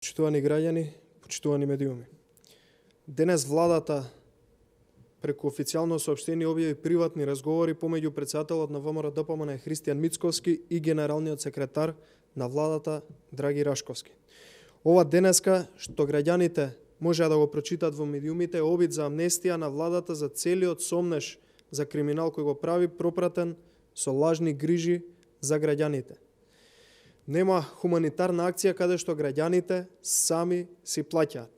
Почитувани граѓани, почитувани медиуми. Денес владата преку официјално соопштение објави приватни разговори помеѓу претседателот на ВМРО-ДПМН Христијан Мицковски и генералниот секретар на владата Драги Рашковски. Ова денеска што граѓаните можеа да го прочитат во медиумите е обид за амнестија на владата за целиот сомнеш за криминал кој го прави пропратен со лажни грижи за граѓаните. Нема хуманитарна акција каде што граѓаните сами си плаќаат.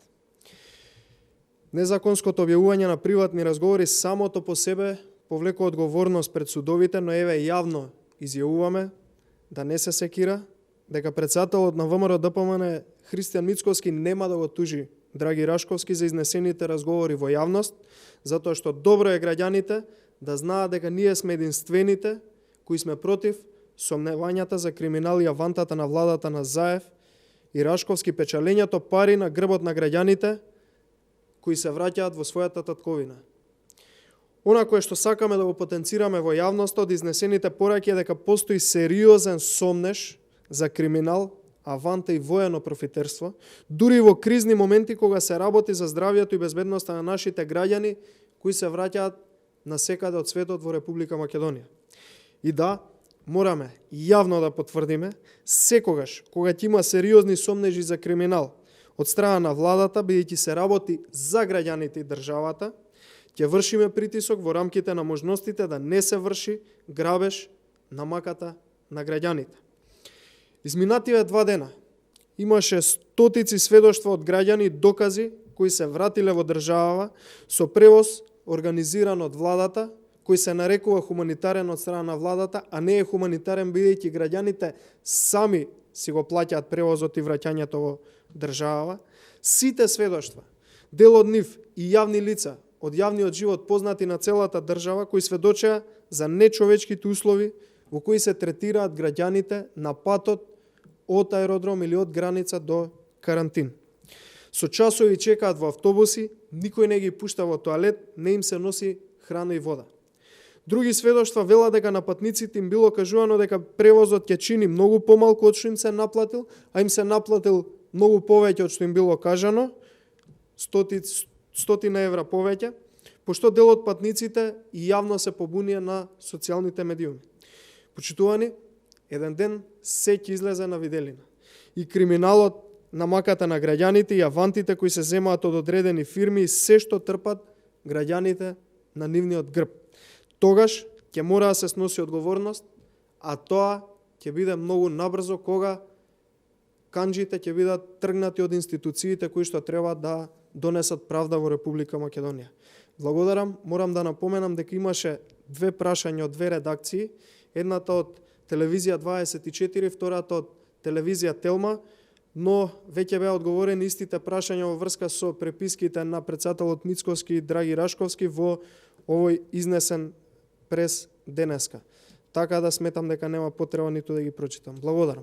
Незаконското објавување на приватни разговори самото по себе повлекува одговорност пред судовите, но еве јавно изјавуваме да не се секира дека претседателот на ВМРО-ДПМН Христијан Мицковски нема да го тужи Драги Рашковски за изнесените разговори во јавност, затоа што добро е граѓаните да знаат дека ние сме единствените кои сме против сомневањата за криминал и авантата на владата на Заев и Рашковски, печалењето пари на грбот на граѓаните кои се враќаат во својата татковина. Она кое што сакаме да го потенцираме во јавноста од изнесените пораки е дека постои сериозен сомнеш за криминал, аванта и воено профитерство, дури во кризни моменти кога се работи за здравјето и безбедноста на нашите граѓани кои се враќаат на секаде од светот во Република Македонија. И да, мораме јавно да потврдиме, секогаш кога ќе има сериозни сомнежи за криминал од страна на владата, бидејќи се работи за граѓаните и државата, ќе вршиме притисок во рамките на можностите да не се врши грабеж на маката на граѓаните. Изминативе 2 дена имаше стотици сведоштва од граѓани и докази кои се вратиле во држава со превоз организиран од владата, кој се нарекува хуманитарен од страна на владата, а не е хуманитарен бидејќи граѓаните сами си го плаќаат превозот и враќањето во држава. Сите сведоштва, дел од нив и јавни лица од јавниот живот познати на целата држава кои сведочеа за нечовечките услови во кои се третираат граѓаните на патот од аеродром или од граница до карантин. Со часови чекаат во автобуси, никој не ги пушта во тоалет, не им се носи храна и вода. Други сведоштва велат дека на патниците им било кажувано дека превозот ќе чини многу помалку од што им се наплатил, а им се наплатил многу повеќе од што им било кажано, 100 евра повеќе, пошто дел од патниците и јавно се побунија на социјалните медиуми. Почитувани, еден ден се ќе излезе на виделина. И криминалот на маката на граѓаните и авантите кои се земаат од одредени фирми и се што трпат граѓаните на нивниот грб. Тогаш ќе мора да се сноси одговорност, а тоа ќе биде многу набрзо кога канџите ќе бидат тргнати од институциите кои што треба да донесат правда во Република Македонија. Благодарам, морам да напоменам дека имаше 2 прашања од 2 редакции, едната од телевизија 24, втората од телевизија Телма, но веќе беа одговорени истите прашања во врска со преписките на претседателот Мицковски и Драги Рашковски во овој изнесен прес денеска. Така да сметам дека нема потреба ниту да ги прочитам. Благодарам.